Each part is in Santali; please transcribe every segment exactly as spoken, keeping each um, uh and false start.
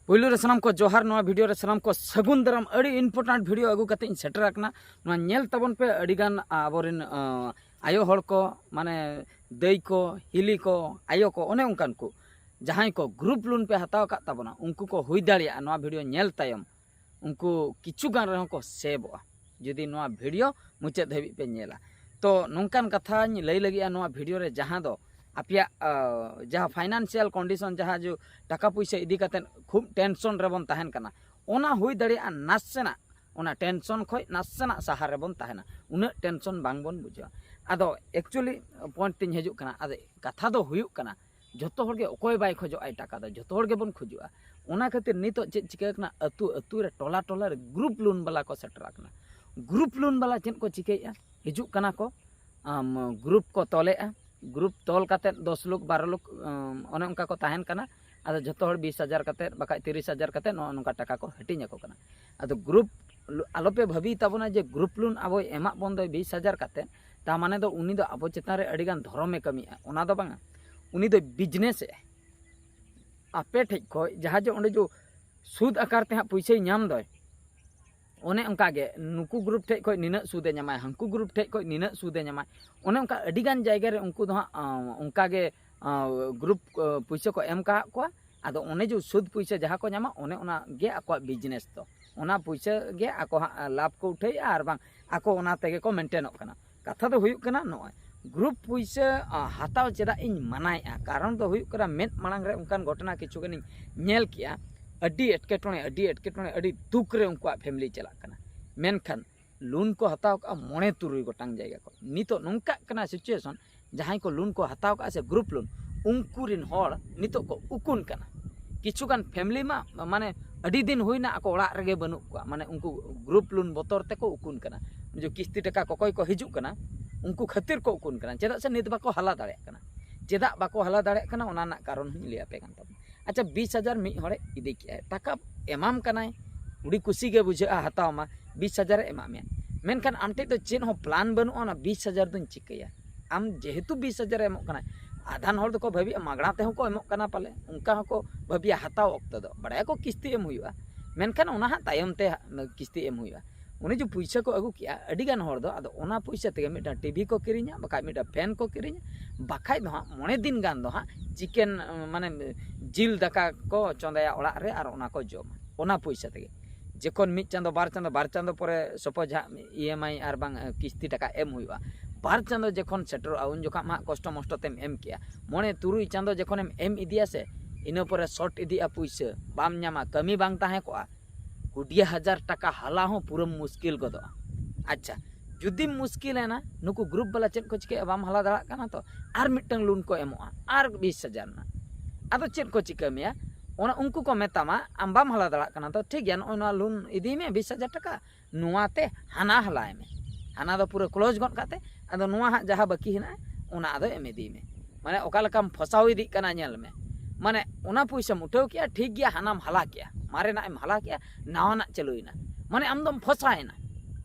ᱯᱩᱭᱞᱩ ᱨᱮ ᱥᱟᱱᱟᱢ ᱠᱚ ᱡᱚᱦᱟᱨ᱾ ᱱᱚᱣᱟ ᱵᱷᱤᱰᱤᱭᱳ ᱨᱮ ᱥᱟᱱᱟᱢ ᱠᱚ ᱥᱟᱹᱜᱩᱱ ᱫᱟᱨᱟᱢ᱾ ᱟᱹᱰᱤ ᱤᱢᱯᱚᱨᱴᱮᱱᱴ ᱵᱷᱤᱰᱤᱭᱳ ᱟᱹᱜᱩ ᱠᱟᱛᱮ ᱤᱧ ᱥᱮᱴᱮᱨ ᱟᱠᱟᱱᱟ᱾ ᱱᱚᱣᱟ ᱧᱮᱞ ᱛᱟᱵᱚᱱ ᱯᱮ᱾ ᱟᱹᱰᱤ ᱜᱟᱱ ᱟᱵᱚᱨᱮᱱ ᱟᱸ, ᱟᱭᱳ ᱦᱚᱲ ᱠᱚ, ᱢᱟᱱᱮ ᱫᱟᱹᱭ ᱠᱚ, ᱦᱤᱞᱤ ᱠᱚ, ᱟᱭᱳ ᱠᱚ, ᱚᱱᱮ ᱚᱱᱠᱟᱱ ᱠᱚ ᱡᱟᱦᱟᱸᱭ ᱠᱚ ᱜᱨᱩᱯ ᱞᱳᱱ ᱯᱮ ᱦᱟᱛᱟᱣ ᱟᱠᱟᱫ ᱛᱟᱵᱚᱱᱟ, ᱩᱱᱠᱩ ᱠᱚ ᱦᱩᱭ ᱫᱟᱲᱮᱭᱟᱜᱼᱟ ᱱᱚᱣᱟ ᱵᱷᱤᱰᱤᱭᱳ ᱧᱮᱞ ᱛᱟᱭᱚᱢ ᱩᱱᱠᱩ ᱠᱤᱪᱷᱩ ᱜᱟᱱ ᱨᱮᱦᱚᱸ ᱠᱚ ᱥᱮᱵᱷᱚᱜᱼᱟ ᱡᱩᱫᱤ ᱱᱚᱣᱟ ᱵᱷᱤᱰᱤᱭᱳ ᱢᱩᱪᱟᱹᱫ ᱫᱷᱟᱹᱵᱤᱡ ᱯᱮ ᱧᱮᱞᱟ᱾ ᱛᱚ ᱱᱚᱝᱠᱟᱱ ᱠᱟᱛᱷᱟᱧ ᱞᱟᱹᱭ ᱞᱟᱹᱜᱤᱫᱼᱟ ᱱᱚᱣᱟ ᱵᱷᱤᱰᱤᱭᱳ ᱨᱮ, ᱡᱟᱦᱟᱸ ᱫᱚ ᱟᱯᱮᱭᱟᱜ ᱟᱸ, ᱡᱟᱦᱟᱸ ᱯᱷᱟᱭᱱᱟᱱᱥᱤᱭᱟᱞ ᱠᱚᱱᱰᱤᱥᱚᱱ, ᱡᱟᱦᱟᱸ ᱡᱮ ᱴᱟᱠᱟ ᱯᱩᱭᱥᱟᱹ ᱤᱫᱤ ᱠᱟᱛᱮᱫ ᱠᱷᱩᱵ ᱴᱮᱱᱥᱚᱱ ᱨᱮᱵᱚᱱ ᱛᱟᱦᱮᱱ ᱠᱟᱱᱟ, ᱚᱱᱟ ᱦᱩᱭ ᱫᱟᱲᱮᱭᱟᱜᱼᱟ ᱱᱟᱥᱮᱱᱟᱜ, ᱚᱱᱟ ᱴᱮᱱᱥᱚᱱ ᱠᱷᱚᱱ ᱱᱟᱥᱮᱱᱟᱜ ᱥᱟᱦᱟ ᱨᱮᱵᱚᱱ ᱛᱟᱦᱮᱱᱟ, ᱩᱱᱟᱹᱜ ᱴᱮᱱᱥᱚᱱ ᱵᱟᱝᱵᱚᱱ ᱵᱩᱡᱷᱟᱹᱣᱟ᱾ ᱟᱫᱚ ᱮᱠᱪᱩᱭᱮᱞᱤ ᱯᱚᱭᱮᱱᱴ ᱛᱤᱧ ᱦᱤᱡᱩᱜ ᱠᱟᱱᱟ᱾ ᱟᱫᱚ ᱠᱟᱛᱷᱟ ᱫᱚ ᱦᱩᱭᱩᱜ ᱠᱟᱱᱟ, ᱡᱚᱛᱚ ᱦᱚᱲᱜᱮ, ᱚᱠᱚᱭ ᱵᱟᱭ ᱠᱷᱚᱡᱚᱜ ᱟᱭ ᱴᱟᱠᱟ ᱫᱚ, ᱡᱚᱛᱚ ᱦᱚᱲ ᱜᱮᱵᱚᱱ ᱠᱷᱚᱡᱚᱜᱼᱟ᱾ ᱚᱱᱟ ᱠᱷᱟᱹᱛᱤᱨ ᱱᱤᱛᱚᱜ ᱪᱮᱫ ᱪᱤᱠᱟᱹ ᱠᱟᱱᱟ, ᱟᱹᱛᱩ ᱟᱹᱛᱩ ᱨᱮ, ᱴᱚᱞᱟ ᱴᱚᱞᱟ ᱨᱮ ᱜᱨᱩᱯ ᱞᱳᱱ ᱵᱟᱞᱟ ᱠᱚ ᱥᱮᱴᱮᱨ ᱟᱠᱟᱱᱟ᱾ ᱜᱨᱩᱯ ᱞᱳᱱ ᱵᱟᱞᱟ ᱪᱮᱫ ᱠᱚ ᱪᱤᱠᱟᱹᱭᱮᱫᱼᱟ? ᱦᱤᱡᱩᱜ ᱠᱟᱱᱟ ᱠᱚ, ᱟᱢ, ᱜᱨᱩᱯ ᱠᱚ ᱛᱚᱞᱮᱫᱼᱟ, ᱜᱨᱩᱯ ᱛᱚᱞ ᱠᱟᱛᱮᱫ ᱫᱚᱥ ᱞᱳᱠ, ᱵᱟᱨᱚ ᱞᱳᱠ, ᱟᱢ, ᱚᱱᱮ ᱚᱱᱠᱟ ᱠᱚ ᱛᱟᱦᱮᱱ ᱠᱟᱱᱟ᱾ ᱟᱫᱚ ᱡᱚᱛᱚ ᱦᱚᱲ ᱵᱤᱥ ᱦᱟᱡᱟᱨ ᱠᱟᱛᱮᱫ, ᱵᱟᱠᱷᱟᱡ ᱛᱤᱨᱤᱥ ᱦᱟᱡᱟᱨ ᱠᱟᱛᱮᱫ ᱱᱚᱜᱼᱚ ᱱᱚᱝᱠᱟ ᱴᱟᱠᱟ ᱠᱚ ᱦᱟᱹᱴᱤᱧ ᱟᱠᱚ ᱠᱟᱱᱟ᱾ ᱟᱫᱚ ᱜᱨᱩᱯ ᱞᱳ-, ᱟᱞᱚᱯᱮ ᱵᱷᱟᱹᱵᱤᱭ ᱛᱟᱵᱚᱱᱟ ᱡᱮ ᱜᱨᱩᱯ ᱞᱳᱱ ᱟᱵᱚᱭ ᱮᱢᱟᱜ ᱵᱚᱱ ᱫᱚᱭ ᱵᱤᱥ ᱦᱟᱡᱟᱨ ᱠᱟᱛᱮᱫ, ᱛᱟ ᱢᱟᱱᱮ ᱫᱚ ᱩᱱᱤ ᱫᱚ ᱟᱵᱚ ᱪᱮᱛᱟᱱ ᱨᱮ ᱟᱹᱰᱤᱜᱟᱱ ᱫᱷᱚᱨᱚᱢᱮ ᱠᱟᱹᱢᱤᱭᱮᱫᱼᱟ, ᱚᱱᱟ ᱫᱚ ᱵᱟᱝᱟ᱾ ᱩᱱᱤ ᱫᱚᱭ ᱵᱤᱡᱽᱱᱮᱥᱮᱫᱼᱟ᱾ ᱟᱯᱮ ᱴᱷᱮᱡ ᱠᱷᱚᱡ ᱡᱟᱦᱟᱸ ᱡᱮ ᱚᱸᱰᱮ ᱡᱮ ᱥᱩᱫ ᱟᱠᱟᱨ ᱛᱮ ᱦᱟᱸᱜ ᱯᱩᱭᱥᱟᱹᱭ ᱧᱟᱢ ᱫᱚᱭ, ᱚᱱᱮ ᱚᱱᱠᱟ ᱜᱮ ᱱᱩᱠᱩ ᱜᱨᱩᱯ ᱴᱷᱮᱡ ᱠᱷᱚᱡ ᱱᱤᱱᱟᱹᱜ ᱥᱩᱫᱮ ᱧᱟᱢᱟᱭ, ᱦᱟᱱᱠᱩ ᱜᱨᱩᱯ ᱴᱷᱮᱡ ᱠᱷᱚᱡ ᱱᱤᱱᱟᱹᱜ ᱥᱩᱫᱮ ᱧᱟᱢᱟᱭ᱾ ᱚᱱᱮ ᱚᱱᱠᱟ ᱟᱹᱰᱤ ᱜᱟᱱ ᱡᱟᱭᱜᱟ ᱨᱮ ᱩᱱᱠᱩ ᱫᱚ ᱦᱟᱸᱜ, ᱟᱸ, ᱚᱱᱠᱟ ᱜᱮ, ᱟᱸ, ᱜᱨᱩᱯ, ᱟᱸ, ᱯᱩᱭᱥᱟᱹ ᱠᱚ ᱮᱢ ᱠᱟᱜ ᱠᱚᱣᱟ᱾ ᱟᱫᱚ ᱚᱱᱮ ᱡᱮ ᱥᱩᱫ ᱯᱩᱭᱥᱟᱹ ᱡᱟᱦᱟᱸ ᱠᱚ ᱧᱟᱢᱟ, ᱚᱱᱮ ᱚᱱᱟ ᱜᱮ ᱟᱠᱚᱣᱟᱜ ᱵᱤᱡᱽᱱᱮᱥ ᱫᱚ᱾ ᱚᱱᱟ ᱯᱩᱭᱥᱟᱹ ᱜᱮ ᱟᱠᱚ ᱦᱟᱸᱜ ᱞᱟᱵᱷ ᱠᱚ ᱩᱴᱷᱟᱹᱣᱮᱫᱼᱟ, ᱟᱨ ᱵᱟᱝ ᱟᱠᱚ ᱚᱱᱟ ᱛᱮᱜᱮ ᱠᱚ ᱢᱮᱱᱴᱮᱱᱚᱜ ᱠᱟᱱᱟ᱾ ᱠᱟᱛᱷᱟ ᱫᱚ ᱦᱩᱭᱩᱜ ᱠᱟᱱᱟ ᱱᱚᱜᱼᱚᱭ, ᱜᱨᱩᱯ ᱯᱩᱭᱥᱟᱹ, ᱟ, ᱦᱟᱛᱟᱣ ᱪᱮᱫᱟᱜ ᱤᱧ ᱢᱟᱱᱟᱭᱮᱫᱼᱟ? ᱠᱟᱨᱚᱱ ᱫᱚ ᱦᱩᱭᱩᱜ ᱠᱟᱱᱟ, ᱢᱮᱫ ᱢᱟᱲᱟᱝ ᱨᱮ ᱚᱱᱠᱟᱱ ᱜᱷᱚᱴᱚᱱᱟ ᱠᱤᱪᱷᱩ ᱜᱟᱱᱤᱧ ᱧᱮᱞ ᱠᱮᱜᱼᱟ᱾ ᱟᱹᱰᱤ ᱮᱴᱠᱮᱴᱚᱬᱮ, ᱟᱹᱰᱤ ᱮᱴᱠᱮᱴᱚᱬᱮ, ᱟᱹᱰᱤ ᱫᱩᱠ ᱨᱮ ᱩᱱᱠᱩᱣᱟᱜ ᱯᱷᱮᱢᱤᱞᱤ ᱪᱟᱞᱟᱜ ᱠᱟᱱᱟ᱾ ᱢᱮᱱᱠᱷᱟᱱ ᱞᱳᱱ ᱠᱚ ᱦᱟᱛᱟᱣ ᱠᱟᱜᱼᱟ ᱢᱚᱬᱮ ᱛᱩᱨᱩᱭ ᱜᱚᱴᱟᱝ ᱡᱟᱭᱜᱟ ᱠᱚ᱾ ᱱᱤᱛᱚᱜ ᱱᱚᱝᱠᱟᱜ ᱠᱟᱱᱟ ᱥᱤᱪᱩᱭᱮᱥᱚᱱ, ᱡᱟᱦᱟᱸᱭ ᱠᱚ ᱞᱳᱱ ᱠᱚ ᱦᱟᱛᱟᱣ ᱠᱟᱜᱼᱟ ᱥᱮ ᱜᱨᱩᱯ ᱞᱳᱱ, ᱩᱱᱠᱩ ᱨᱤᱱ ᱦᱚᱲ ᱱᱤᱛᱚᱜ ᱠᱚ ᱩᱠᱩᱱ ᱠᱟᱱᱟ᱾ ᱠᱤᱪᱷᱩ ᱜᱟᱱ ᱯᱷᱮᱢᱤᱞᱤ ᱢᱟ, ᱢᱟᱱᱮ, ᱟᱹᱰᱤ ᱫᱤᱱ ᱦᱩᱭᱱᱟ ᱟᱠᱚ ᱚᱲᱟᱜ ᱨᱮᱜᱮ ᱵᱟᱹᱱᱩᱜ ᱠᱚᱣᱟ, ᱢᱟᱱᱮ ᱩᱱᱠᱩ ᱜᱨᱩᱯ ᱞᱳᱱ ᱵᱚᱛᱚᱨ ᱛᱮᱠᱚ ᱩᱠᱩᱱ ᱠᱟᱱᱟ᱾ ᱡᱮ ᱠᱤᱥᱛᱤ ᱴᱟᱠᱟ ᱠᱚᱠᱚᱭ ᱠᱚ ᱦᱤᱡᱩᱜ ᱠᱟᱱᱟ, ᱩᱱᱠᱩ ᱠᱷᱟᱹᱛᱤᱨ ᱠᱚ ᱩᱠᱩᱱ ᱠᱟᱱᱟ᱾ ᱪᱮᱫᱟᱜ ᱥᱮ ᱱᱤᱛ ᱵᱟᱠᱚ ᱦᱟᱞᱟ ᱫᱟᱲᱮᱭᱟᱜ ᱠᱟᱱᱟ᱾ ᱪᱮᱫᱟᱜ ᱵᱟᱠᱚ ᱦᱟᱞᱟ ᱫᱟᱲᱮᱭᱟᱜ ᱠᱟᱱᱟ, ᱚᱱᱟ ᱨᱮᱱᱟᱜ ᱠᱟᱨᱚᱱ ᱦᱚᱸᱧ ᱞᱟᱹᱭ ᱟᱯᱮ ᱠᱟᱱ ᱛᱟᱵᱚᱱᱟ᱾ ᱟᱪᱪᱷᱟ, ᱵᱤᱥ ᱦᱟᱡᱟᱨ ᱢᱤᱫ ᱦᱚᱲᱮ ᱤᱫᱤ ᱠᱮᱜᱼᱟᱭ, ᱴᱟᱠᱟ ᱮᱢᱟᱢ ᱠᱟᱱᱟᱭ, ᱟᱹᱰᱤ ᱠᱩᱥᱤ ᱜᱮ ᱵᱩᱡᱷᱟᱹᱜᱼᱟ, ᱦᱟᱛᱟᱣ ᱢᱟ, ᱵᱤᱥ ᱦᱟᱡᱟᱨᱮ ᱮᱢᱟᱜ ᱢᱮᱭᱟ᱾ ᱢᱮᱱᱠᱷᱟᱱ ᱟᱢ ᱴᱷᱮᱡ ᱫᱚ ᱪᱮᱫ ᱦᱚᱸ ᱯᱞᱟᱱ ᱵᱟᱹᱱᱩᱜᱼᱟ, ᱚᱱᱟ ᱵᱤᱥ ᱦᱟᱡᱟᱨ ᱫᱚᱧ ᱪᱤᱠᱟᱹᱭᱟ? ᱟᱢ ᱡᱮᱦᱮᱛᱩ ᱵᱤᱥ ᱦᱟᱡᱟᱨᱮ ᱮᱢᱚᱜ ᱠᱟᱱᱟᱭ, ᱟᱫᱷᱟᱱ ᱦᱚᱲ ᱫᱚᱠᱚ ᱵᱷᱟᱹᱵᱤᱭᱟ ᱢᱟᱜᱽᱱᱟ ᱛᱮᱦᱚᱸ ᱠᱚ ᱮᱢᱚᱜ ᱠᱟᱱᱟ ᱯᱟᱞᱮ, ᱚᱱᱠᱟ ᱦᱚᱸᱠᱚ ᱵᱷᱟᱹᱵᱤᱭᱟ ᱦᱟᱛᱟᱣ ᱚᱠᱛᱚ ᱫᱚ᱾ ᱵᱟᱲᱟᱭᱟᱠᱚ ᱠᱤᱥᱛᱤ ᱮᱢ ᱦᱩᱭᱩᱜᱼᱟ, ᱢᱮᱱᱠᱷᱟᱱ ᱚᱱᱟ ᱦᱟᱸᱜ ᱛᱟᱭᱚᱢ ᱛᱮ ᱦᱟᱸᱜ ᱠᱤᱥᱛᱤ ᱮᱢ ᱦᱩᱭᱩᱜᱼᱟ᱾ ᱩᱱᱤ ᱡᱮ ᱯᱩᱭᱥᱟᱹ ᱠᱚ ᱟᱹᱜᱩ ᱠᱮᱜᱼᱟ ᱟᱹᱰᱤ ᱜᱟᱱ ᱦᱚᱲ ᱫᱚ, ᱟᱫᱚ ᱚᱱᱟ ᱯᱩᱭᱥᱟᱹ ᱛᱮᱜᱮ ᱢᱤᱫᱴᱟᱝ ᱴᱤᱵᱷᱤ ᱠᱚ ᱠᱤᱨᱤᱧᱟ, ᱵᱟᱠᱷᱟᱡ ᱢᱤᱫᱴᱟᱝ ᱯᱷᱮᱱ ᱠᱚ ᱠᱤᱨᱤᱧᱟ, ᱵᱟᱠᱷᱟᱡ ᱫᱚ ᱦᱟᱸᱜ ᱢᱚᱬᱮ ᱫᱤᱱ ᱜᱟᱱ ᱫᱚ ᱦᱟᱸᱜ ᱪᱤᱠᱮᱱ, ᱢᱟᱱᱮ ᱡᱤᱞ ᱫᱟᱠᱟ ᱠᱚ ᱪᱚᱸᱫᱟᱭᱟ ᱚᱲᱟᱜ ᱨᱮ ᱟᱨ ᱚᱱᱟ ᱠᱚ ᱡᱚᱢᱟ ᱚᱱᱟ ᱯᱩᱭᱥᱟᱹ ᱛᱮᱜᱮ᱾ ᱡᱚᱠᱷᱚᱱ ᱢᱤᱫ ᱪᱟᱸᱫᱚ, ᱵᱟᱨ ᱪᱟᱸᱫᱚ, ᱵᱟᱨ ᱪᱟᱸᱫᱚ ᱯᱚᱨᱮ ᱥᱚᱯᱳᱡᱽ ᱦᱟᱸᱜ ᱤ ᱮᱢ ᱟᱭ ᱟᱨ ᱵᱟᱝ ᱠᱤᱥᱛᱤ ᱴᱟᱠᱟ ᱮᱢ ᱦᱩᱭᱩᱜᱼᱟ, ᱵᱟᱨ ᱪᱟᱸᱫᱚ ᱡᱚᱠᱷᱚᱱ ᱥᱮᱴᱮᱨᱚᱜᱼᱟ, ᱩᱱ ᱡᱚᱠᱷᱚᱱ ᱢᱟ ᱦᱟᱸᱜ ᱠᱚᱥᱴᱚ ᱢᱚᱥᱴᱚ ᱛᱮᱢ ᱮᱢ ᱠᱮᱜᱼᱟ, ᱢᱚᱬᱮ ᱛᱩᱨᱩᱭ ᱪᱟᱸᱫᱚ ᱡᱚᱠᱷᱚᱱᱮᱢ ᱮᱢ ᱤᱫᱤᱭᱟ ᱥᱮ, ᱤᱱᱟᱹ ᱯᱚᱨᱮ ᱥᱚᱨᱴ ᱤᱫᱤᱜᱼᱟ ᱯᱩᱭᱥᱟᱹ, ᱵᱟᱢ ᱧᱟᱢᱟ, ᱠᱟᱹᱢᱤ ᱵᱟᱝ ᱛᱟᱦᱮᱸ ᱠᱚᱜᱼᱟ, ᱠᱩᱰᱤᱭᱟᱹ ᱦᱟᱡᱟᱨ ᱴᱟᱠᱟ ᱦᱟᱞᱟ ᱦᱚᱸ ᱯᱩᱨᱟᱹᱢ ᱢᱩᱥᱠᱤᱞ ᱜᱚᱫᱚᱜᱼᱟ᱾ ᱟᱪᱪᱷᱟ, ᱡᱩᱫᱤᱢ ᱢᱩᱥᱠᱤᱞᱮᱱᱟ, ᱱᱩᱠᱩ ᱜᱨᱩᱯ ᱵᱟᱞᱟ ᱪᱮᱫ ᱠᱚ ᱪᱤᱠᱟᱹᱭᱟ, ᱵᱟᱢ ᱦᱟᱞᱟ ᱫᱟᱲᱮᱭᱟᱜ ᱠᱟᱱᱟ ᱛᱚ, ᱟᱨ ᱢᱤᱫᱴᱟᱝ ᱞᱳᱱ ᱠᱚ ᱮᱢᱚᱜᱼᱟ, ᱟᱨ ᱵᱤᱥ ᱦᱟᱡᱟᱨ ᱨᱮᱱᱟᱜ᱾ ᱟᱫᱚ ᱪᱮᱫ ᱠᱚ ᱪᱤᱠᱟᱹ ᱢᱮᱭᱟ, ᱚᱱᱟ ᱩᱱᱠᱩ ᱠᱚ ᱢᱮᱛᱟᱢᱟ, ᱟᱢ ᱵᱟᱢ ᱦᱟᱞᱟ ᱫᱟᱲᱮᱭᱟᱜ ᱠᱟᱱᱟ ᱛᱚ, ᱴᱷᱤᱠ ᱜᱮᱭᱟ, ᱱᱚᱜᱼᱚᱭ ᱱᱚᱣᱟ ᱞᱳᱱ ᱤᱫᱤᱭ ᱢᱮ ᱵᱤᱥ ᱦᱟᱡᱟᱨ ᱴᱟᱠᱟ, ᱱᱚᱣᱟ ᱛᱮ ᱦᱟᱱᱟ ᱦᱟᱞᱟᱭ ᱢᱮ, ᱦᱟᱱᱟ ᱫᱚ ᱯᱩᱨᱟᱹ ᱠᱞᱳᱡᱽ ᱜᱚᱫ ᱠᱟᱛᱮ, ᱟᱫᱚ ᱱᱚᱣᱟ ᱦᱟᱸᱜ ᱡᱟᱦᱟᱸ ᱵᱟᱹᱠᱤ ᱦᱮᱱᱟᱜᱼᱟ, ᱚᱱᱟ ᱟᱫᱚ ᱮᱢ ᱤᱫᱤᱭ ᱢᱮ᱾ ᱢᱟᱱᱮ ᱚᱠᱟ ᱞᱮᱠᱟᱢ ᱯᱷᱚᱥᱟᱣ ᱤᱫᱤᱜ ᱠᱟᱱᱟ, ᱧᱮᱞ ᱢᱮ᱾ ᱢᱟᱱᱮ ᱚᱱᱟ ᱯᱩᱭᱥᱟᱹᱢ ᱩᱴᱷᱟᱹᱣ ᱠᱮᱜᱼᱟ, ᱴᱷᱤᱠ ᱜᱮᱭᱟ, ᱦᱟᱱᱟᱢ ᱦᱟᱞᱟ ᱠᱮᱜᱼᱟ, ᱢᱟᱨᱮᱱᱟᱜ ᱮᱢ ᱦᱟᱞᱟ ᱠᱮᱜᱼᱟ, ᱱᱟᱣᱟᱱᱟᱜ ᱪᱟᱹᱞᱩᱭᱮᱱᱟ, ᱢᱟᱱᱮ ᱟᱢ ᱫᱚᱢ ᱯᱷᱚᱥᱟᱭᱮᱱᱟ᱾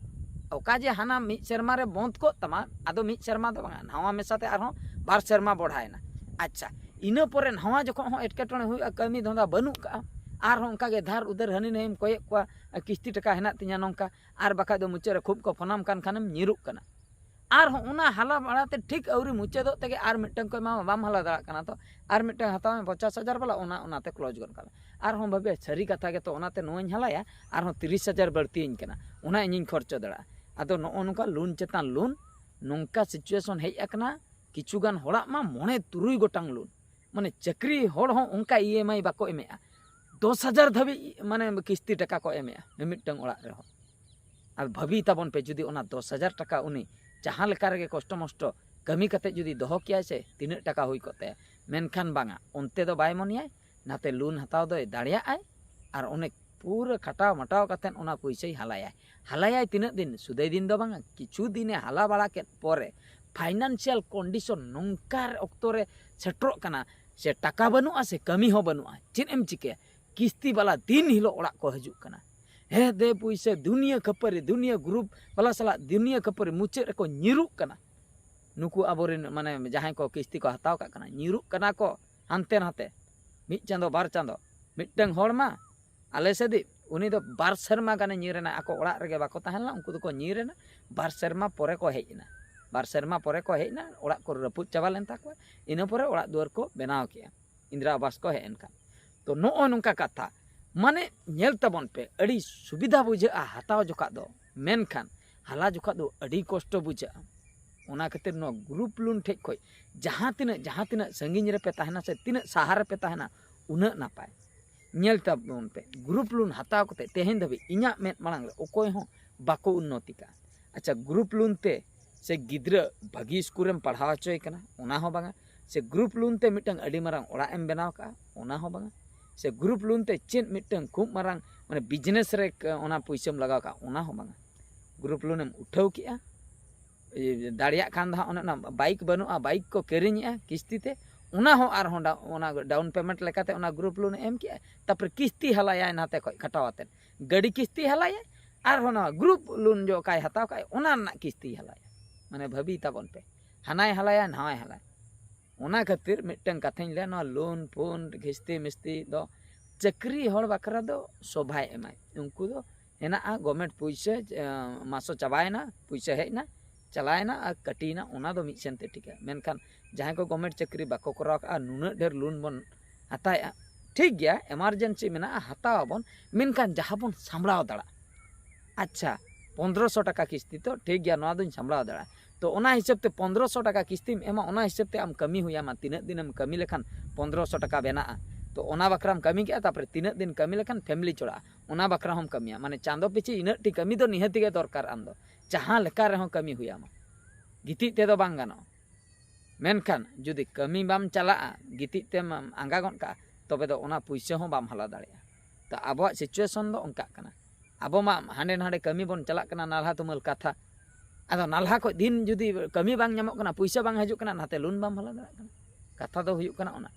ᱚᱠᱟ ᱡᱮ ᱦᱟᱱᱟ ᱢᱤᱫ ᱥᱮᱨᱢᱟ ᱨᱮ ᱵᱚᱱᱫ ᱠᱚᱜ ᱛᱟᱢᱟ, ᱟᱫᱚ ᱢᱤᱫ ᱥᱮᱨᱢᱟ ᱫᱚ ᱵᱟᱝᱟ, ᱱᱟᱣᱟ ᱢᱮᱥᱟᱛᱮ ᱟᱨᱦᱚᱸ ᱵᱟᱨ ᱥᱮᱨᱢᱟ ᱵᱚᱲᱦᱟᱭᱮᱱᱟ᱾ ᱟᱪᱪᱷᱟ, ᱤᱱᱟᱹ ᱯᱚᱨᱮ ᱱᱟᱣᱟ ᱡᱚᱠᱷᱚᱱ ᱦᱚᱸ ᱮᱴᱠᱮᱴᱚᱬᱮ ᱦᱩᱭᱩᱜᱼᱟ, ᱠᱟᱹᱢᱤ ᱫᱷᱟᱱᱫᱟ ᱵᱟᱹᱱᱩᱜ ᱠᱟᱜᱼᱟ, ᱟᱨᱦᱚᱸ ᱚᱱᱠᱟ ᱜᱮ ᱫᱷᱟᱨ ᱩᱫᱷᱟᱹᱨ ᱦᱟᱹᱱᱤ ᱱᱟᱹᱭᱮᱢ ᱠᱚᱭᱮᱜ ᱠᱚᱣᱟ, ᱠᱤᱥᱛᱤ ᱴᱟᱠᱟ ᱦᱮᱱᱟᱜ ᱛᱤᱧᱟ ᱱᱚᱝᱠᱟ, ᱟᱨ ᱵᱟᱠᱷᱟᱡ ᱫᱚ ᱢᱩᱪᱟᱹᱫ ᱨᱮ ᱠᱷᱩᱵ ᱠᱚ ᱯᱷᱳᱱᱟᱢ ᱠᱟᱱ ᱠᱷᱟᱱᱮᱢ ᱧᱤᱨᱩᱜ ᱠᱟᱱᱟ᱾ ᱟᱨᱦᱚᱸ ᱚᱱᱟ ᱦᱟᱞᱟ ᱵᱟᱲᱟᱛᱮ ᱴᱷᱤᱠ ᱟᱹᱣᱨᱤ ᱢᱩᱪᱟᱹᱫᱚᱜ ᱛᱮᱜᱮ ᱟᱨ ᱢᱤᱫᱴᱟᱝ ᱠᱚ ᱮᱢᱟᱢᱟ, ᱵᱟᱢ ᱦᱟᱞᱟ ᱫᱟᱲᱮᱭᱟᱜ ᱠᱟᱱᱟ ᱛᱚ, ᱟᱨ ᱢᱤᱫᱴᱟᱝ ᱦᱟᱛᱟᱣ ᱢᱮ ᱯᱚᱧᱪᱟᱥ ᱦᱟᱡᱟᱨ ᱵᱟᱞᱟ, ᱚᱱᱟ ᱚᱱᱟᱛᱮ ᱠᱞᱳᱡᱽ ᱜᱚᱫ ᱠᱟᱜ ᱢᱮ᱾ ᱟᱨᱦᱚᱸ ᱵᱷᱟᱵᱮ, ᱥᱟᱹᱨᱤ ᱠᱟᱛᱷᱟ ᱜᱮᱛᱚ, ᱚᱱᱟᱛᱮ ᱱᱚᱣᱟᱧ ᱦᱟᱞᱟᱭᱟ, ᱟᱨᱦᱚᱸ ᱛᱤᱨᱤᱥ ᱦᱟᱡᱟᱨ ᱵᱟᱹᱲᱛᱤᱭᱟᱹᱧ ᱠᱟᱱᱟ, ᱚᱱᱟ ᱤᱧᱤᱧ ᱠᱷᱚᱨᱪᱚ ᱫᱟᱲᱮᱭᱟᱜᱼᱟ᱾ ᱟᱫᱚ ᱱᱚᱜᱼᱚ ᱱᱚᱝᱠᱟ ᱞᱳᱱ ᱪᱮᱛᱟᱱ ᱞᱳᱱ, ᱱᱚᱝᱠᱟ ᱥᱤᱪᱩᱭᱮᱥᱚᱱ ᱦᱮᱡ ᱟᱠᱟᱱᱟ, ᱠᱤᱪᱷᱩ ᱜᱟᱱ ᱦᱚᱲᱟᱜ ᱢᱟ ᱢᱚᱬᱮ ᱛᱩᱨᱩᱭ ᱜᱚᱴᱟᱝ ᱞᱳᱱ, ᱢᱟᱱᱮ ᱪᱟᱹᱠᱨᱤ ᱦᱚᱲ ᱦᱚᱸ ᱚᱱᱠᱟ ᱤ ᱮᱢ ᱟᱭ ᱵᱟᱠᱚ ᱮᱢᱮᱜᱼᱟ, ᱫᱚᱥ ᱦᱟᱡᱟᱨ ᱫᱷᱟᱹᱵᱤᱡ ᱢᱟᱱᱮ ᱠᱤᱥᱛᱤ ᱴᱟᱠᱟ ᱠᱚ ᱮᱢᱮᱜᱼᱟ ᱢᱤᱢᱤᱫᱴᱟᱝ ᱚᱲᱟᱜ ᱨᱮᱦᱚᱸ᱾ ᱟᱨ ᱵᱷᱟᱹᱵᱤ ᱛᱟᱵᱚᱱ ᱯᱮ, ᱡᱩᱫᱤ ᱚᱱᱟ ᱫᱚᱥ ᱦᱟᱡᱟᱨ ᱴᱟᱠᱟ ᱩᱱᱤ ᱡᱟᱦᱟᱸ ᱞᱮᱠᱟ ᱨᱮᱜᱮ ᱠᱚᱥᱴᱚ ᱢᱚᱥᱴᱚ ᱠᱟᱹᱢᱤ ᱠᱟᱛᱮ ᱡᱩᱫᱤ ᱫᱚᱦᱚ ᱠᱮᱭᱟᱭ ᱥᱮ, ᱛᱤᱱᱟᱹᱜ ᱴᱟᱠᱟ ᱦᱩᱭ ᱠᱚᱜ ᱛᱟᱭᱟ᱾ ᱢᱮᱱᱠᱷᱟᱱ ᱵᱟᱝᱟ, ᱚᱱᱛᱮ ᱫᱚ ᱵᱟᱭ ᱢᱚᱱᱮᱭᱟᱭ, ᱱᱟᱛᱮ ᱞᱳᱱ ᱦᱟᱛᱟᱣ ᱫᱚᱭ ᱫᱟᱲᱮᱭᱟᱜᱼᱟᱭ, ᱟᱨ ᱚᱱᱮ ᱯᱩᱨᱟᱹ ᱠᱷᱟᱴᱟᱣ ᱢᱟᱴᱟᱣ ᱠᱟᱛᱮ ᱚᱱᱟ ᱯᱩᱭᱥᱟᱹᱭ ᱦᱟᱞᱟᱭᱟᱭ᱾ ᱦᱟᱞᱟᱭᱟᱭ ᱛᱤᱱᱟᱹᱜ ᱫᱤᱱ? ᱥᱩᱫᱟᱹᱭ ᱫᱤᱱ ᱫᱚ ᱵᱟᱝᱟ, ᱠᱤᱪᱷᱩ ᱫᱤᱱᱮ ᱦᱟᱞᱟ ᱵᱟᱲᱟ ᱠᱮᱫ ᱯᱚᱨᱮ ᱯᱷᱟᱭᱱᱟᱱᱥᱤᱭᱟᱞ ᱠᱚᱱᱰᱤᱥᱚᱱ ᱱᱚᱝᱠᱟ ᱚᱠᱛᱚ ᱨᱮ ᱥᱮᱴᱮᱨᱚᱜ ᱠᱟᱱᱟ, ᱥᱮ ᱴᱟᱠᱟ ᱵᱟᱹᱱᱩᱜᱼᱟ ᱥᱮ ᱠᱟᱹᱢᱤ ᱦᱚᱸ ᱵᱟᱹᱱᱩᱜᱼᱟ, ᱪᱮᱫ ᱮᱢ ᱪᱤᱠᱟᱹᱭᱟ? ᱠᱤᱥᱛᱤ ᱵᱟᱞᱟ ᱫᱤᱱ ᱦᱤᱞᱳᱜ ᱚᱲᱟᱜ ᱠᱚ ᱦᱤᱡᱩᱜ ᱠᱟᱱᱟ, ᱦᱮᱸ ᱫᱮ ᱯᱩᱭᱥᱟᱹ, ᱫᱩᱱᱤᱭᱟᱹ ᱠᱷᱟᱹᱯᱟᱹᱨᱤ, ᱫᱩᱱᱤᱭᱟᱹ ᱜᱨᱩᱯ ᱵᱟᱞᱟ ᱥᱟᱞᱟᱜ ᱫᱩᱱᱤᱭᱟᱹ ᱠᱷᱟᱹᱯᱟᱹᱨᱤ, ᱢᱩᱪᱟᱹᱫ ᱨᱮᱠᱚ ᱧᱤᱨᱩᱜ ᱠᱟᱱᱟ᱾ ᱱᱩᱠᱩ ᱟᱵᱚᱨᱮᱱ ᱢᱟᱱᱮ ᱡᱟᱦᱟᱸᱭ ᱠᱚ ᱠᱤᱥᱛᱤ ᱠᱚ ᱦᱟᱛᱟᱣ ᱠᱟᱜ ᱠᱟᱱᱟ, ᱧᱤᱨᱩᱜ ᱠᱟᱱᱟ ᱠᱚ ᱦᱟᱱᱛᱮ ᱱᱟᱛᱮ, ᱢᱤᱫ ᱪᱟᱸᱫᱚ ᱵᱟᱨ ᱪᱟᱸᱫᱚ᱾ ᱢᱤᱫᱴᱟᱝ ᱦᱚᱲ ᱢᱟ ᱟᱞᱮ ᱥᱮᱫᱤᱡ, ᱩᱱᱤ ᱫᱚ ᱵᱟᱨ ᱥᱮᱨᱢᱟ ᱜᱟᱱᱮ ᱧᱤᱨ ᱮᱱᱟ᱾ ᱟᱠᱚ ᱚᱲᱟᱜ ᱨᱮᱜᱮ ᱵᱟᱠᱚ ᱛᱟᱦᱮᱸ ᱞᱮᱱᱟ, ᱩᱱᱠᱩ ᱫᱚᱠᱚ ᱧᱤᱨ ᱮᱱᱟ᱾ ᱵᱟᱨ ᱥᱮᱨᱢᱟ ᱯᱚᱨᱮ ᱠᱚ ᱦᱮᱡ ᱮᱱᱟ᱾ ᱵᱟᱨ ᱥᱮᱨᱢᱟ ᱯᱚᱨᱮ ᱠᱚ ᱦᱮᱡ ᱮᱱᱟ, ᱚᱲᱟᱜ ᱠᱚ ᱨᱟᱹᱯᱩᱫ ᱪᱟᱵᱟ ᱞᱮᱱ ᱛᱟᱠᱚᱣᱟ᱾ ᱤᱱᱟᱹ ᱯᱚᱨᱮ ᱚᱲᱟᱜ ᱫᱩᱣᱟᱹᱨ ᱠᱚ ᱵᱮᱱᱟᱣ ᱠᱮᱜᱼᱟ, ᱤᱱᱫᱤᱨᱟ ᱟᱵᱟᱥ ᱠᱚ ᱦᱮᱡ ᱮᱱ ᱠᱷᱟᱱ᱾ ᱛᱚ, ᱱᱚᱜᱼᱚᱭ ᱱᱚᱝᱠᱟ ᱠᱟᱛᱷᱟ᱾ ᱢᱟᱱᱮ, ᱧᱮᱞ ᱛᱟᱵᱚᱱ ᱯᱮ, ᱟᱹᱰᱤ ᱥᱩᱵᱤᱫᱷᱟ ᱵᱩᱡᱷᱟᱹᱜᱼᱟ ᱦᱟᱛᱟᱣ ᱡᱚᱠᱷᱟᱜ ᱫᱚ, ᱢᱮᱱᱠᱷᱟᱱ ᱦᱟᱞᱟ ᱡᱚᱠᱷᱟᱜ ᱫᱚ ᱟᱹᱰᱤ ᱠᱚᱥᱴᱚ ᱵᱩᱡᱷᱟᱹᱜᱼᱟ᱾ ᱚᱱᱟ ᱠᱷᱟᱹᱛᱤᱨ ᱱᱚᱣᱟ ᱜᱨᱩᱯ ᱞᱳᱱ ᱴᱷᱮᱡ ᱠᱷᱚᱡ ᱡᱟᱦᱟᱸ ᱛᱤᱱᱟᱹᱜ, ᱡᱟᱦᱟᱸ ᱛᱤᱱᱟᱹᱜ ᱥᱟᱺᱜᱤᱧ ᱨᱮᱯᱮ ᱛᱟᱦᱮᱱᱟ ᱥᱮ ᱛᱤᱱᱟᱹᱜ ᱥᱟᱦᱟ ᱨᱮᱯᱮ ᱛᱟᱦᱮᱱᱟ, ᱩᱱᱟᱹᱜ ᱱᱟᱯᱟᱭ᱾ ᱧᱮᱞ ᱛᱟᱵᱚᱱ ᱯᱮ, ᱜᱨᱩᱯ ᱞᱳᱱ ᱦᱟᱛᱟᱣ ᱠᱟᱛᱮ ᱛᱮᱦᱮᱧ ᱫᱷᱟᱹᱵᱤᱡ ᱤᱧᱟᱹᱜ ᱢᱮᱫ ᱢᱟᱲᱟᱝ ᱨᱮ ᱚᱠᱚᱭ ᱦᱚᱸ ᱵᱟᱠᱚ ᱩᱱᱱᱚᱛᱤ ᱠᱟᱜᱼᱟ᱾ ᱟᱪᱪᱷᱟ, ᱜᱨᱩᱯ ᱞᱳᱱ ᱛᱮ ᱥᱮ ᱜᱤᱫᱽᱨᱟᱹ ᱵᱷᱟᱹᱜᱤ ᱥᱠᱩᱞ ᱨᱮᱢ ᱯᱟᱲᱦᱟᱣ ᱦᱚᱪᱚᱭᱮ ᱠᱟᱱᱟ, ᱚᱱᱟ ᱦᱚᱸ ᱵᱟᱝᱟ᱾ ᱥᱮ ᱜᱨᱩᱯ ᱞᱳᱱ ᱛᱮ ᱢᱤᱫᱴᱟᱝ ᱟᱹᱰᱤ ᱢᱟᱨᱟᱝ ᱚᱲᱟᱜ ᱮᱢ ᱵᱮᱱᱟᱣ ᱠᱟᱜᱼᱟ, ᱚᱱᱟ ᱦᱚᱸ ᱵᱟᱝᱟ᱾ ᱥᱮ ᱜᱨᱩᱯ ᱞᱳᱱ ᱛᱮ ᱪᱮᱫ ᱢᱤᱫᱴᱟᱝ ᱠᱷᱩᱵ ᱢᱟᱨᱟᱝ, ᱢᱟᱱᱮ, ᱵᱤᱡᱽᱱᱮᱥ ᱨᱮ ᱠ-, ᱚᱱᱟ ᱯᱩᱭᱥᱟᱹᱢ ᱞᱟᱜᱟᱣ ᱠᱟᱜᱼᱟ, ᱚᱱᱟ ᱦᱚᱸ ᱵᱟᱝᱟ᱾ ᱜᱨᱩᱯ ᱞᱳᱱ ᱮᱢ ᱩᱴᱷᱟᱹᱣ ᱠᱮᱜᱼᱟ, ᱮ, ᱫᱟᱲᱮᱭᱟᱜ ᱠᱷᱟᱱ ᱫᱚ ᱦᱟᱸᱜ ᱚᱱᱮ ᱚᱱᱟ ᱵᱟᱭᱤᱠ ᱵᱟᱹᱱᱩᱜᱼᱟ, ᱵᱟᱭᱤᱠ ᱠᱚ ᱠᱤᱨᱤᱧᱮᱜᱼᱟ ᱠᱤᱥᱛᱤ ᱛᱮ, ᱚᱱᱟ ᱦᱚᱸ ᱟᱨᱦᱚᱸ ᱰᱟ-, ᱚᱱᱟ ᱰᱟᱣᱩᱱ ᱯᱮᱢᱮᱱᱴ ᱞᱮᱠᱟᱛᱮ ᱚᱱᱟ ᱜᱨᱩᱯ ᱞᱳᱱ ᱮ ᱮᱢ ᱠᱮᱜᱼᱟ, ᱛᱟᱨᱯᱚᱨᱮ ᱠᱤᱥᱛᱤ ᱦᱟᱞᱟᱭᱟᱭ ᱱᱟᱛᱮ ᱠᱷᱚᱡ ᱠᱷᱟᱴᱟᱣ ᱟᱛᱮᱫ, ᱜᱟᱹᱰᱤ ᱠᱤᱥᱛᱤ ᱦᱟᱞᱟᱭᱟᱭ, ᱟᱨᱦᱚᱸ ᱱᱚᱣᱟ ᱜᱨᱩᱯ ᱞᱳᱱ ᱡᱚ ᱚᱠᱟᱭ ᱦᱟᱛᱟᱣ ᱠᱟᱜᱼᱟᱭ ᱚᱱᱟ ᱨᱮᱱᱟᱜ ᱠᱤᱥᱛᱤ ᱦᱟᱞᱟᱭᱟ᱾ ᱢᱟᱱᱮ, ᱵᱷᱟᱹᱵᱤ ᱛᱟᱵᱚᱱ ᱯᱮ, ᱦᱟᱱᱟᱭ ᱦᱟᱞᱟᱭᱟ, ᱱᱟᱣᱟᱭ ᱦᱟᱞᱟᱭᱟ᱾ ᱚᱱᱟ ᱠᱷᱟᱹᱛᱤᱨ ᱢᱤᱫᱴᱟᱝ ᱠᱟᱛᱷᱟᱧ ᱞᱟᱹᱭᱟ, ᱱᱚᱣᱟ ᱞᱳᱱ ᱯᱷᱳᱱ ᱠᱤᱥᱛᱤ ᱢᱤᱥᱛᱤ ᱫᱚ ᱪᱟᱹᱠᱨᱤ ᱦᱚᱲ ᱵᱟᱠᱷᱨᱟ ᱫᱚ ᱥᱚᱵᱷᱟᱭ ᱮᱢᱟᱭ᱾ ᱩᱱᱠᱩ ᱫᱚ ᱦᱮᱱᱟᱜᱼᱟ ᱜᱚᱵᱷᱢᱮᱱᱴ ᱯᱩᱭᱥᱟᱹ, ᱮ, ᱢᱟᱥᱚ ᱪᱟᱵᱟᱭᱮᱱᱟ, ᱯᱩᱭᱥᱟᱹ ᱦᱮᱡ ᱮᱱᱟ, ᱪᱟᱞᱟᱣᱮᱱᱟ ᱟᱨ ᱠᱟᱹᱴᱤᱭᱮᱱᱟ, ᱚᱱᱟ ᱫᱚ ᱢᱤᱫ ᱥᱮᱱᱛᱮ ᱴᱷᱤᱠᱟ᱾ ᱢᱮᱱᱠᱷᱟᱱ ᱡᱟᱦᱟᱸᱭ ᱠᱚ ᱜᱚᱵᱷᱢᱮᱱᱴ ᱪᱟᱹᱠᱨᱤ ᱵᱟᱠᱚ ᱠᱚᱨᱟᱣ ᱠᱟᱜᱼᱟ, ᱱᱩᱱᱟᱹᱜ ᱰᱷᱮᱨ ᱞᱳᱱ ᱵᱚᱱ ᱦᱟᱛᱟᱣᱮᱜᱼᱟ, ᱴᱷᱤᱠ ᱜᱮᱭᱟ, ᱮᱢᱟᱨᱡᱮᱱᱥᱤ ᱢᱮᱱᱟᱜᱼᱟ, ᱦᱟᱛᱟᱣ ᱟᱵᱚᱱ, ᱢᱮᱱᱠᱷᱟᱱ ᱡᱟᱦᱟᱸ ᱵᱚᱱ ᱥᱟᱢᱵᱲᱟᱣ ᱫᱟᱲᱮᱭᱟᱜᱼᱟ᱾ ᱟᱪᱪᱷᱟ, ᱯᱚᱱᱫᱽᱨᱚᱥᱚ ᱴᱟᱠᱟ ᱠᱤᱥᱛᱤ ᱛᱚ, ᱴᱷᱤᱠ ᱜᱮᱭᱟ, ᱱᱚᱣᱟ ᱫᱚᱧ ᱥᱟᱢᱵᱲᱟᱣ ᱫᱟᱲᱮᱭᱟᱜᱼᱟ᱾ ᱛᱚ, ᱚᱱᱟ ᱦᱤᱥᱟᱹᱵ ᱛᱮ ᱯᱚᱱᱫᱽᱨᱚᱥᱚ ᱴᱟᱠᱟ ᱠᱤᱥᱛᱤᱢ ᱮᱢᱟ, ᱚᱱᱟ ᱦᱤᱥᱟᱹᱵ ᱛᱮ ᱟᱢ ᱠᱟᱹᱢᱤ ᱦᱩᱭᱟᱢᱟ, ᱛᱤᱱᱟᱹᱜ ᱫᱤᱱᱮᱢ ᱠᱟᱹᱢᱤ ᱞᱮᱠᱷᱟᱱ ᱯᱚᱱᱫᱽᱨᱚᱥᱚ ᱴᱟᱠᱟ ᱵᱮᱱᱟᱜᱼᱟ᱾ ᱛᱚ, ᱚᱱᱟ ᱵᱟᱠᱷᱨᱟᱢ ᱠᱟᱹᱢᱤ ᱠᱮᱜᱼᱟ, ᱛᱟᱨᱯᱚᱨᱮ ᱛᱤᱱᱟᱹᱜ ᱫᱤᱱ ᱠᱟᱹᱢᱤ ᱞᱮᱠᱷᱟᱱ ᱯᱷᱮᱢᱞᱤ ᱪᱚᱲᱟᱜᱼᱟ, ᱚᱱᱟ ᱵᱟᱠᱷᱨᱟ ᱦᱚᱸᱢ ᱠᱟᱹᱢᱤᱭᱟ᱾ ᱢᱟᱱᱮ, ᱪᱟᱸᱫᱚ ᱯᱤᱪᱷᱤ ᱤᱱᱟᱹᱜ ᱴᱤ ᱠᱟᱹᱢᱤ ᱫᱚ ᱱᱤᱦᱟᱹᱛ ᱜᱮ ᱫᱚᱨᱠᱟᱨ ᱟᱢ ᱫᱚ, ᱡᱟᱦᱟᱸ ᱞᱮᱠᱟ ᱨᱮᱦᱚᱸ ᱠᱟᱹᱢᱤ ᱦᱩᱭᱟᱢᱟ, ᱜᱤᱛᱤᱡ ᱛᱮᱫᱚ ᱵᱟᱝ ᱜᱟᱱᱚᱜᱼᱟ᱾ ᱢᱮᱱᱠᱷᱟᱱ ᱡᱩᱫᱤ ᱠᱟᱹᱢᱤ ᱵᱟᱢ ᱪᱟᱞᱟᱜᱼᱟ, ᱜᱤᱛᱤᱡ ᱛᱮᱢ ᱟᱸᱜᱟ ᱜᱚᱫ ᱠᱟᱜᱼᱟ, ᱛᱚᱵᱮ ᱫᱚ ᱚᱱᱟ ᱯᱩᱭᱥᱟᱹ ᱦᱚᱸ ᱵᱟᱢ ᱦᱟᱞᱟ ᱫᱟᱲᱮᱭᱟᱜᱼᱟ᱾ ᱛᱚ, ᱟᱵᱚᱣᱟᱜ ᱥᱤᱪᱩᱭᱮᱥᱚᱱ ᱫᱚ ᱚᱱᱠᱟᱜ ᱠᱟᱱᱟ᱾ ᱟᱵᱚ ᱢᱟ ᱦᱟᱸᱰᱮ ᱱᱟᱰᱮ ᱠᱟᱹᱢᱤ ᱵᱚᱱ ᱪᱟᱞᱟᱜ ᱠᱟᱱᱟ, ᱱᱟᱞᱦᱟ ᱛᱩᱢᱟᱹᱞ ᱠᱟᱛᱷᱟ᱾ ᱟᱫᱚ ᱱᱟᱞᱦᱟ ᱠᱷᱚᱡ ᱫᱤᱱ ᱡᱩᱫᱤ ᱠᱟᱹᱢᱤ ᱵᱟᱝ ᱧᱟᱢᱚᱜ ᱠᱟᱱᱟ, ᱯᱩᱭᱥᱟᱹ ᱵᱟᱝ ᱦᱤᱡᱩᱜ ᱠᱟᱱᱟ, ᱱᱟᱛᱮ ᱞᱳᱱ ᱵᱟᱢ ᱦᱟᱞᱟ ᱫᱟᱲᱮᱭᱟᱜ ᱠᱟᱱᱟ᱾ ᱠᱟᱛᱷᱟ ᱫᱚ ᱦᱩᱭᱩᱜ ᱠᱟᱱᱟ ᱚᱱᱟ᱾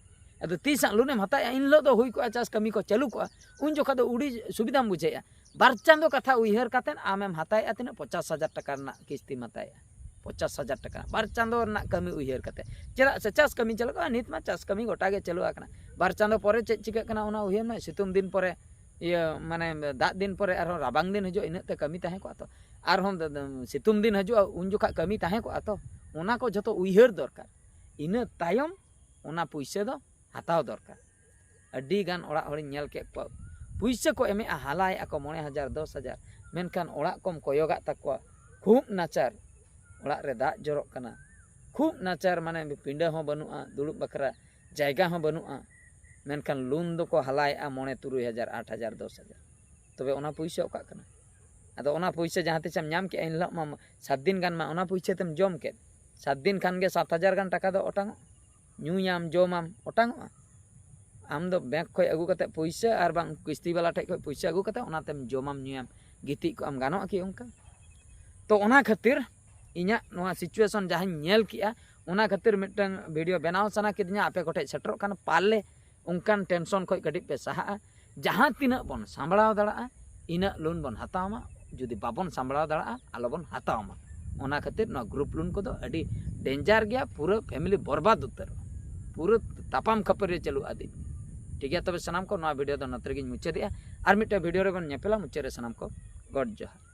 ᱟᱫᱚ ᱛᱤᱥ ᱦᱟᱸᱜ ᱞᱳᱱᱮᱢ ᱦᱟᱛᱟᱣᱮᱜᱼᱟ, ᱤᱱ ᱦᱤᱞᱳᱜ ᱫᱚ ᱦᱩᱭ ᱠᱚᱜᱼᱟ, ᱪᱟᱥ ᱠᱟᱹᱢᱤ ᱠᱚ ᱪᱟᱹᱞᱩ ᱠᱚᱜᱼᱟ, ᱩᱱ ᱡᱚᱠᱷᱚᱱ ᱫᱚ ᱟᱹᱰᱤ ᱥᱩᱵᱤᱫᱷᱟᱢ ᱵᱩᱡᱷᱟᱹᱣᱮᱜᱼᱟ᱾ ᱵᱟᱨ ᱪᱟᱸᱫᱚ ᱠᱟᱛᱷᱟ ᱩᱭᱦᱟᱹᱨ ᱠᱟᱛᱮᱫ ᱟᱢᱮᱢ ᱦᱟᱛᱟᱣᱮᱜᱼᱟ, ᱛᱤᱱᱟᱹᱜ ᱯᱚᱪᱟᱥ ᱦᱟᱡᱟᱨ ᱴᱟᱠᱟ ᱨᱮᱱᱟᱜ ᱠᱤᱥᱛᱤᱢ ᱦᱟᱛᱟᱣᱮᱜᱼᱟ᱾ ᱯᱚᱪᱟᱥ ᱦᱟᱡᱟᱨ ᱴᱟᱠᱟ ᱵᱟᱨ ᱪᱟᱸᱫᱚ ᱨᱮᱱᱟᱜ ᱠᱟᱹᱢᱤ ᱩᱭᱦᱟᱹᱨ ᱠᱟᱛᱮ᱾ ᱪᱮᱫᱟᱜ ᱥᱮ ᱪᱟᱥ ᱠᱟᱹᱢᱤ ᱪᱟᱹᱞᱩᱜᱼᱟ, ᱱᱤᱛ ᱢᱟ ᱪᱟᱥ ᱠᱟᱹᱢᱤ ᱜᱚᱴᱟ ᱜᱮ ᱪᱟᱹᱞᱩ ᱟᱠᱟᱱᱟ᱾ ᱵᱟᱨ ᱪᱟᱸᱫᱚ ᱯᱚᱨᱮ ᱪᱮᱫ ᱪᱤᱠᱟᱹᱜ ᱠᱟᱱᱟ ᱚᱱᱟ ᱩᱭᱦᱟᱹᱨ ᱢᱮ᱾ ᱥᱤᱛᱩᱝ ᱫᱤᱱ ᱯᱚᱨᱮ, ᱤᱭᱟᱹ ᱢᱟᱱᱮ ᱫᱟᱜ ᱫᱤᱱ ᱯᱚᱨᱮ ᱟᱨᱦᱚᱸ ᱨᱟᱵᱟᱝ ᱫᱤᱱ ᱦᱤᱡᱩᱜᱼᱟ, ᱤᱱᱟᱹᱜ ᱛᱮ ᱠᱟᱹᱢᱤ ᱛᱟᱦᱮᱸ ᱠᱚᱜᱼᱟ ᱛᱚ? ᱟᱨᱦᱚᱸ ᱫ- ᱫ- ᱥᱤᱛᱩᱝ ᱫᱤᱱ ᱦᱤᱡᱩᱜᱼᱟ, ᱩᱱ ᱡᱚᱠᱷᱟ ᱠᱟᱹᱢᱤ ᱛᱟᱦᱮᱸ ᱠᱚᱜᱼᱟ ᱛᱚ? ᱚᱱᱟ ᱠᱚ ᱡᱷᱚᱛᱚ ᱩᱭᱦᱟᱹᱨ ᱫᱚᱨᱠᱟᱨ᱾ ᱤᱱᱟᱹ ᱛᱟᱭᱚᱢ ᱚᱱᱟ ᱯᱩᱭᱥᱟᱹ ᱫᱚ ᱦᱟᱛᱟᱣ ᱫᱚᱨᱠᱟᱨ᱾ ᱟᱹᱰᱤ ᱜᱟᱱ ᱚᱲᱟᱜ ᱦᱚᱲᱤᱧ ᱧᱮᱞ ᱠᱮᱫ ᱠᱚᱣᱟ, ᱯᱩᱭᱥᱟᱹ ᱠᱚ ᱮᱢᱮᱜᱼᱟ, ᱦᱟᱞᱟᱭᱮᱜᱼᱟ ᱠᱚ ᱢᱚᱬᱮ ᱦᱟᱡᱟᱨ, ᱫᱚᱥ ᱦᱟᱡᱟᱨ, ᱢᱮᱱᱠᱷᱟᱱ ᱚᱲᱟᱜ ᱠᱚᱢ ᱠᱚᱭᱚᱜᱟᱜ ᱛᱟᱠᱚᱣᱟ, ᱠᱷᱩᱵ ᱱᱟᱪᱟᱨ᱾ ᱚᱲᱟᱜ ᱨᱮ ᱫᱟᱜ ᱡᱚᱨᱚᱜ ᱠᱟᱱᱟ, ᱠᱷᱩᱵ ᱱᱟᱪᱟᱨ, ᱢᱟᱱᱮ ᱯᱤᱸᱰᱟᱹ ᱦᱚᱸ ᱵᱟᱹᱱᱩᱜᱼᱟ, ᱫᱩᱲᱩᱵ ᱵᱟᱠᱷᱨᱟ ᱡᱟᱭᱜᱟ ᱦᱚᱸ ᱵᱟᱹᱱᱩᱜᱼᱟ, ᱢᱮᱱᱠᱷᱟᱱ ᱞᱳᱱ ᱫᱚᱠᱚ ᱦᱟᱞᱟᱭᱮᱜᱼᱟ ᱢᱚᱬᱮ, ᱛᱩᱨᱩᱭ ᱦᱟᱡᱟᱨ, ᱟᱴ ᱦᱟᱡᱟᱨ, ᱫᱚᱥ ᱦᱟᱡᱟᱨ᱾ ᱛᱚᱵᱮ ᱚᱱᱟ ᱯᱩᱭᱥᱟᱹ ᱚᱠᱟᱜ ᱠᱟᱱᱟ? ᱟᱫᱚ ᱚᱱᱟ ᱯᱩᱭᱥᱟᱹ ᱡᱟᱦᱟᱸ ᱛᱤᱥᱮᱢ ᱧᱟᱢ ᱠᱮᱜᱼᱟ, ᱮᱱ ᱦᱤᱞᱳᱜ ᱢᱟ ᱥᱟᱛ ᱫᱤᱱ ᱜᱟᱱ ᱢᱟ ᱚᱱᱟ ᱯᱩᱭᱥᱟᱹ ᱛᱮᱢ ᱡᱚᱢ ᱠᱮᱫ, ᱥᱟᱛ ᱫᱤᱱ ᱠᱷᱟᱱ ᱜᱮ ᱥᱟᱛ ᱦᱟᱡᱟᱨ ᱜᱟᱱ ᱴᱟᱠᱟ ᱫᱚ ᱚᱴᱟᱝᱚᱜᱼᱟ᱾ ᱧᱩᱭᱟᱢ, ᱡᱚᱢᱟᱢ, ᱚᱴᱟᱝᱚᱜᱼᱟ᱾ ᱟᱢ ᱫᱚ ᱵᱮᱝᱠ ᱠᱷᱚᱱ ᱟᱹᱜᱩ ᱠᱟᱛᱮ ᱯᱩᱭᱥᱟᱹ ᱟᱨ ᱵᱟᱝ ᱠᱤᱥᱛᱤ ᱵᱟᱞᱟ ᱴᱷᱮᱡ ᱠᱷᱚᱱ ᱯᱩᱭᱥᱟᱹ ᱟᱹᱜᱩ ᱠᱟᱛᱮ ᱚᱱᱟᱛᱮᱢ ᱡᱚᱢᱟᱢ, ᱧᱩᱭᱟᱢ, ᱜᱤᱛᱤᱡ ᱠᱚᱜ ᱟᱢ, ᱜᱟᱱᱚᱜᱼᱟ ᱠᱤ ᱚᱱᱠᱟ? ᱛᱚ ᱚᱱᱟ ᱠᱷᱟᱹᱛᱤᱨ ᱤᱧᱟᱹᱜ ᱱᱚᱣᱟ situation ᱡᱟᱦᱟᱸᱧ ᱧᱮᱞ ᱠᱮᱜᱼᱟ, ᱚᱱᱟ ᱠᱷᱟᱹᱛᱤᱨ ᱢᱤᱫᱴᱟᱝ video ᱵᱮᱱᱟᱣ ᱥᱟᱱᱟ ᱠᱤᱫᱤᱧᱟ, ᱟᱯᱮ ᱠᱚᱴᱷᱮᱡ ᱥᱮᱴᱮᱨᱚᱜ ᱠᱟᱱᱟ᱾ ᱯᱟᱞᱮ ᱚᱱᱠᱟᱱ tension ᱠᱷᱚᱱ ᱠᱟᱹᱴᱤᱡ ᱯᱮ ᱥᱟᱦᱟᱜᱼᱟ᱾ ᱡᱟᱦᱟᱸ ᱛᱤᱱᱟᱹᱜ ᱵᱚᱱ ᱥᱟᱢᱵᱲᱟᱣ ᱫᱟᱲᱮᱭᱟᱜᱼᱟ, ᱤᱱᱟᱹᱜ ᱞᱳᱱ ᱵᱚᱱ ᱦᱟᱛᱟᱣ ᱢᱟ᱾ ᱡᱩᱫᱤ ᱵᱟᱵᱚᱱ ᱥᱟᱢᱵᱲᱟᱣ ᱫᱟᱲᱮᱭᱟᱜᱼᱟ, ᱟᱞᱚᱵᱚᱱ ᱦᱟᱛᱟᱣ ᱢᱟ᱾ ᱚᱱᱟ ᱠᱷᱟᱹᱛᱤᱨ ᱱᱚᱣᱟ group loan ᱠᱚᱫᱚ ᱟᱹᱰᱤ danger ᱜᱮᱭᱟ, ᱯᱩᱨᱟᱹ family ᱵᱚᱨᱵᱟᱫ ᱩᱛᱟᱹᱨᱚᱜᱼᱟ, ᱯᱩᱨᱟᱹ ᱛᱟᱯᱟᱢ ᱠᱷᱟᱹᱯᱟᱹᱨᱤ ᱪᱟᱹᱞᱩᱜᱼᱟ ᱫᱤᱱ᱾ ᱴᱷᱤᱠ ᱜᱮᱭᱟ, ᱛᱚᱵᱮ ᱥᱟᱱᱟᱢ ᱠᱚ ᱱᱚᱣᱟ video ᱫᱚ ᱱᱚᱛᱮ ᱨᱮᱜᱮᱧ ᱢᱩᱪᱟᱹᱫᱮᱜᱼᱟ᱾ ᱟᱨ ᱢᱤᱫᱴᱟᱝ video ᱨᱮᱵᱚᱱ ᱧᱮᱯᱮᱞᱟ᱾ ᱢᱩᱪᱟᱹᱫ ᱨᱮ ᱥᱟᱱᱟᱢ ᱠᱚ ᱜᱚᱰ ᱡᱚᱦᱟᱨ᱾